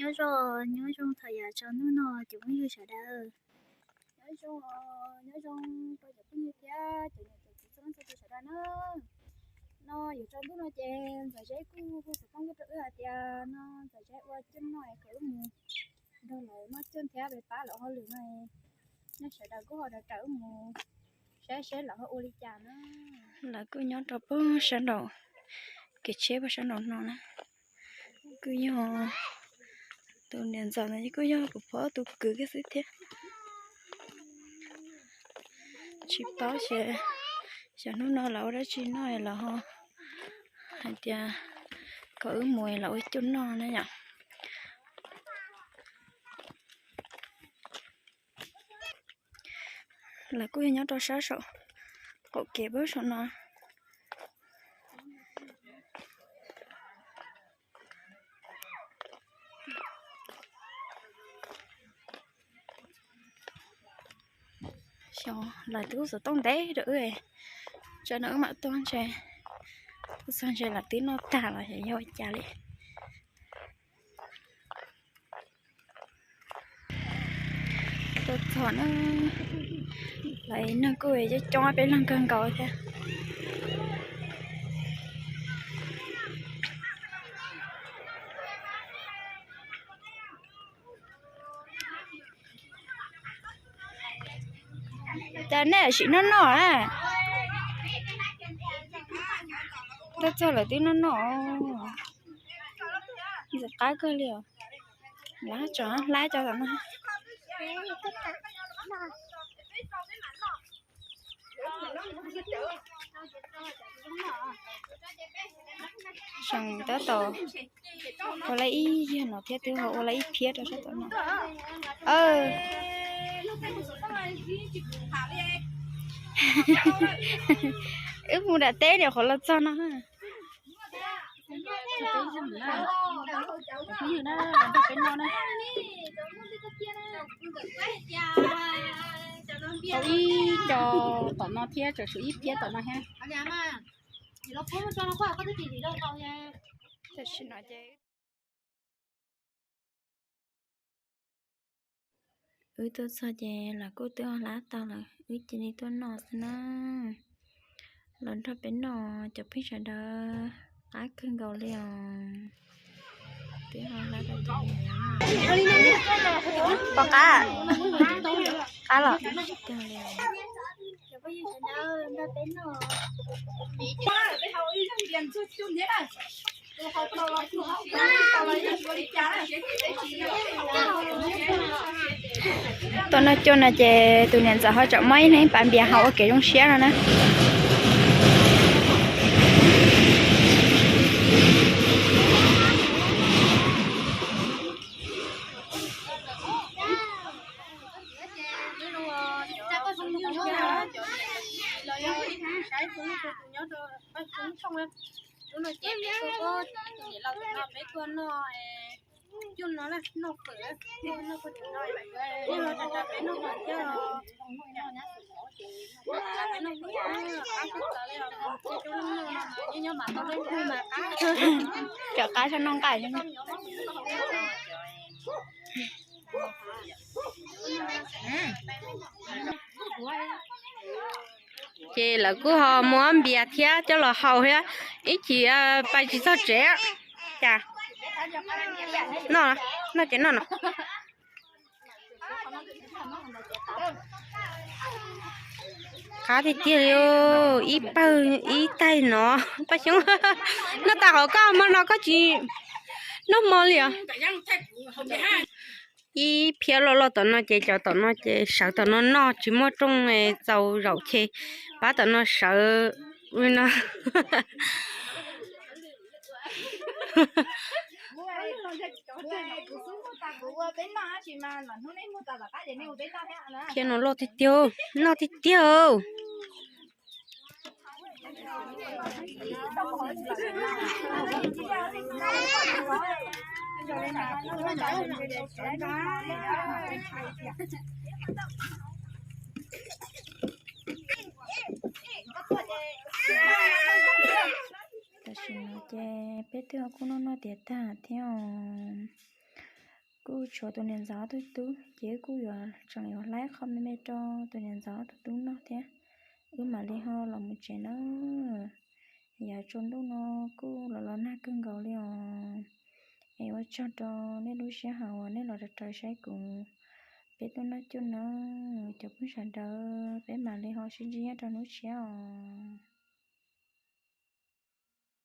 Nyob zoo, nyob zoo thaum yav tsaus ntuj no cov phooj ywg sawv daws. Nyob zoo, nyob zoo rau cov phooj ywg thiab cov niam cov txiv txhua leej txhua tus sawv daws na. No yuav tsaus ntuj no ces Ntxawm Zeb kuj hu xov tooj tuaj rau wb hais tias no Ntxawm Zeb ua cuaj noj es kom wb mus nrog lawv noj cuaj thiab pab lawv hauj lwm no. Nej sawv daws kuj ho raws wb mus saib seb lawv ho ua li cas na. Lawv kuj nyob rau pem sab nraum, kev tsheb pem sab nraum no na. Kuj yog tus niam ntxawm ntawd kuj yog kuv pog tus kwv kiag xwb thiab. Tsis paub xyov hnub no lawv ua dab tsi noj es lawv ho hais tias kom wb mus es lawv ua cuaj noj na yom. Lawv kuj yog nyob rau sab saum qaum kev pem saum no. Xyov lawv twb hu xov tooj ntev rau wb, tsam no wb mam tuaj ntshe, tuaj txog ntshe lawv twb noj tag los xyov yog ua cas li. Tuaj txog na, lawv neeg kuj coob coob peb leeg kawg nkaus thiab. Cas nej sim noj noj a? Tuaj txog lawv twb noj noj. Ntxim qab kawg li os. Lawv tseem hlab cov tom no. Seem tab tom ua lawv ib yam no thiab, twb ho ua lawv ib phiab rau sab tom no. Wb mus nram teb niam qhuav los txog no. Tau ib co tom no thiab, tseem tshuav ib phiab tom no thiab. Tam sim no ces wb tuaj txog ces lawv kuj twb hlab tau lawm, wb cia li tuaj noj xwb na. Los nrog peb noj cov phooj ywg sawv daws, qab kawg nkaus li os. Twb ho hlab tau. Pom qab, qab los. Tuaj noj cuaj no ces tus niam ntxawm ho tseem muab ib leeg pas npias haus ua kev zoo siab no na. Hnub no ces peb tuaj, tus niam laus tus no peb tuaj noj cuaj no, noj fawm, noj fawm no, nej ho tsa peb noj fawm thiab os. Peb noj fawm, qab kawg li os, ces cov noj no mas yeej nyob mas tau leej twg mas qab. Cov qab tshaj noj nqaij. Ces lawv kuj ho muab npias thiab coj los haus thiab, ib chim pais tsis txog tsev. Cas noj, noj ces noj no. Qab tiag tiag li, ib pawg ib taig no. Paj Xyoob, noj tas qhov koj hmo no koj tsis noj hmo li os. Ib phiab loj loj tom no ces cov tom no ces sawv tom no noj tsis muaj rooj, txaus zaum ces pab tom no sawv no. Phiab no loj tiag tiag, noj tiag tiag. Tam sim no ces peb twb ho kuj noj noj tiav tag thiab os. Kuj tshuav tus niam ntxawm ob tug tub ces wb kuj yuav tseem yuav hlais qho me me rau tus niam ntxawm ob tug tub noj thiab, wb mam li ho los mus tsev nawb. Yav tsaus ntuj no kuj los los nag kawg nkaus li os. Es ua tsaug rau nej lub sij hawm uas nej los rau saib kuv, peb tuaj noj cuj nawb cov phooj ywg sawv daws, peb mam li ho sib ntsib nyob rau hnub tshiab os.